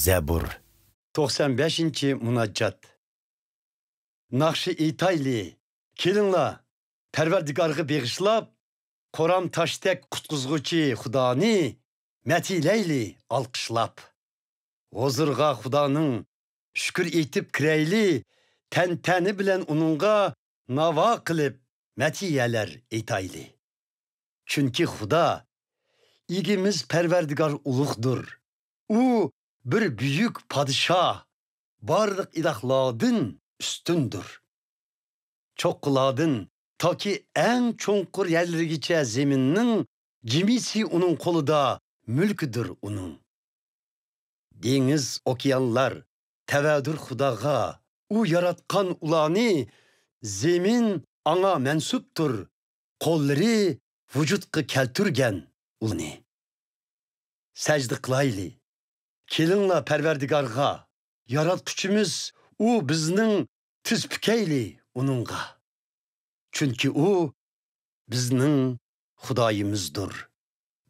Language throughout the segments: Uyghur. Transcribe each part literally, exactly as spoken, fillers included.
زەبۇر. توقسان بەشىنچى مۇناجات. ناخشا ئېيتايلى، كېلىڭلار، پەرۋەردىگارغا بېغىشلاپ، قورام تاشتەك قۇتقۇزغۇچى خۇدانى مەتھىيلەيلى ئالقىشلاپ. ھۇزۇرغا خۇدانىڭ شۈكۈر ئېيتىپ كىرەيلى، تەنتەنە بىلەن ئۇنىڭغا ناۋا قىلىپ مەتھىيەلەر ئېيتايلى. چۈنكى خۇدا، ئىگىمىز پەرۋەردىگار ئۇلۇغدۇر. ئۇ بىر بۈيۈك پادىشاھ، بارلىق ئىلاھلاردىن ئۈستۈندۇر. چوققىلاردىن تاكى ئەڭ چوڭقۇر يەرلىرىگىچە زېمىننىڭ جىمىسى ئۇنىڭ قولىدا، مۈلكىدۇر ئۇنىڭ. دېڭىز، ئوكيانلار تەۋەدۇر خۇداغا، ئۇ ياراتقان ئۇلارنى، زېمىن ئاڭا مەنسۇپتۇر، قوللىرى ۋۇجۇدقا كەلتۈرگەن ئۇلارنى. سەجدە قىلايلى، كېلىڭلار پەرۋەردىگارغا، ياراتقۇچىمىز ئۇ بىزنىڭ، تىز پۈكەيلى ئۇنىڭغا. چۈنكى ئۇ بىزنىڭ خۇدايىمىزدۇر.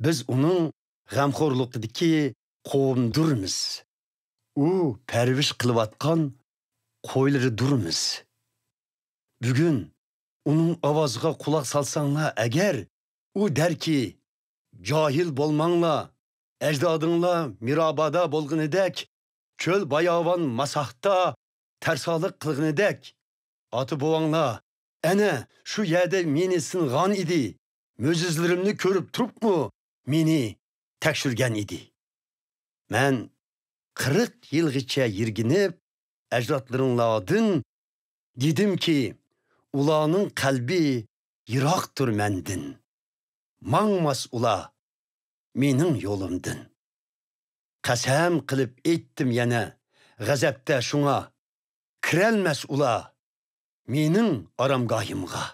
بىز ئۇنىڭ غەمخورلۇقىدىكى قوۋمدۇرمىز. ئۇ پەرۋىش قىلىۋاتقان قويلىرىدۇرمىز. بۈگۈن ئۇنىڭ ئاۋازىغا قۇلاق سالساڭلار ئەگەر، ئۇ دەركى، جاھىل بولماڭلار، ئەجدادىڭلار مېرىبادا بولغىنىدەك، چۆل باياۋان ماساھتا تەرسالىق قىلغىنىدەك، ئاتا-بوۋاڭلار ئەنە شۇ يەردە مېنى سىنىغان ئىدى، مۆجىزىلىرىمنى كۆرۈپ تۇرۇپمۇ مېنى تەكشۈرگەن ئىدى. مەن قىرىق يىلغىچە يىرگىنىپ، ئەجدادلىرىڭلاردىن دېدىمكى، ئۇلارنىڭ قەلبى يىراقتۇر مەندىن. ماڭماس ئۇلار مېنىڭ يولۇمدىن. قەسەم قىلىپ ئېيتتىم يەنە غەزەپتە شۇڭا، كىرەلمەس ئۇلار مېنىڭ ئارامگاھىمغا.